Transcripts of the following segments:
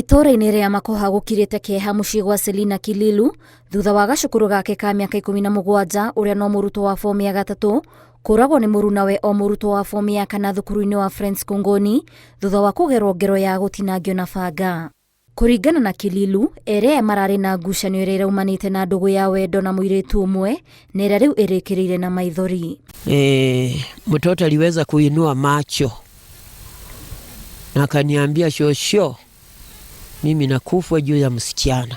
Itũũra-inĩ rĩa Makoha gũkirĩte kĩeha mũciĩ gwa Selina Kililu thutha wa gacukuru gake ka mĩaka 17 ũrĩa no mũrutwo wa fomu ya gatatũ kũragwo nĩ mũrunawe o mũrutwo wa fomu ya kana thukuru-inĩ wa Friends Kongoni thutha wa kũgerwo ngero ya gũtinangio na banga. Kũringana na Kililu, erĩ aya mararĩ na ngucanio ĩrĩa ĩraumanĩte na ndũgũ ya wendo na mũirĩtu ũmwe na ĩrĩa rĩu ĩrĩkĩrĩire na maithori. Mtoto aliweza kuinua macho na akaniambia, "Shosho, mimi nakufa juu ya msichana."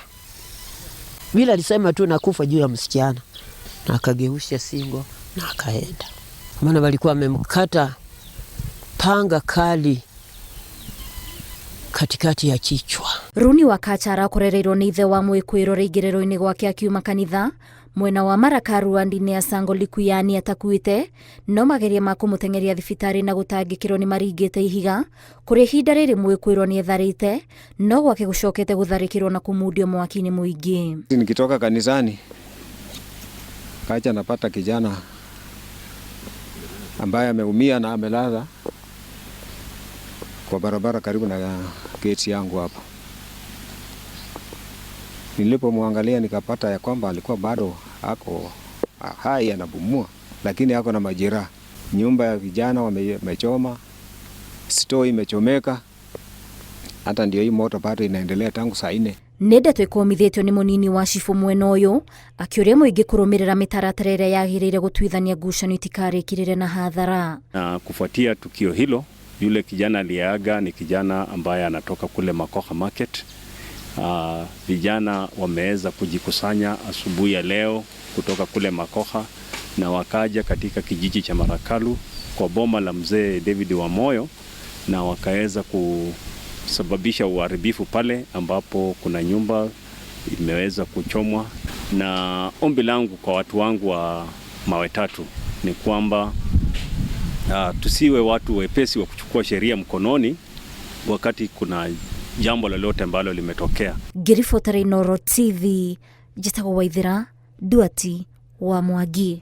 Vile alisema tu nakufa juu ya msichana, na akageusha singo na akaenda, maana walikuwa wamemkata panga kali katikati ya kichwa. Runi wa Kacha arakorereirwo nĩ ithe wa mwĩkwĩrwo rĩingĩrĩro-inĩ gwake akiuma kanitha mwena wa Maraka Rwandi-inĩ ya Sango Likuyani atakuĩte no mageria ma kũmũteng'eria thibitarĩ na gũtangĩkĩrwo nĩ maringĩte ihiga kũrĩa ihinda rĩrĩ mwĩkwĩrwo nĩ etharĩte no gwake gũcokete gũtharĩkĩrwo na kũmundio mwaki-inĩ mũingĩ. Nikitoka kanisani kacha napata kijana ambaye ameumia na amelala kwa barabara karibu na geti yangu hapa. Nilipomwangalia nikapata ya kwamba alikuwa bado ako hai anapumua, lakini ako na majeraha. Nyumba ya vijana wamechoma, store imechomeka, hata ndio hii moto bado inaendelea tangu saa 4. Nĩ ndeto ĩkũmithĩtio nĩ mũnini wa cibũ mwena ũyũ akĩũria mũingĩ kũrũmĩrĩra mĩtaratara ĩrĩa yagĩrĩire gũtuithania ngucanio itikarĩkĩrĩre na hathara. Na kufuatia tukio hilo, yule kijana aliyeaga ni kijana ambaye anatoka kule Makoha Market. Vijana wameweza kujikusanya asubuhi ya leo kutoka kule Makoha na wakaja katika kijiji cha Marakalu kwa boma la mzee David Wamoyo na wakaweza kusababisha uharibifu pale ambapo kuna nyumba imeweza kuchomwa. Na ombi langu kwa watu wangu wa Mawe Tatu ni kwamba tusiwe watu wepesi wa kuchukua sheria mkononi wakati kuna jambo lolote ambalo limetokea. Ngĩribotera Inooro TV, njĩtagwo Waithera Duati wa Mwangi.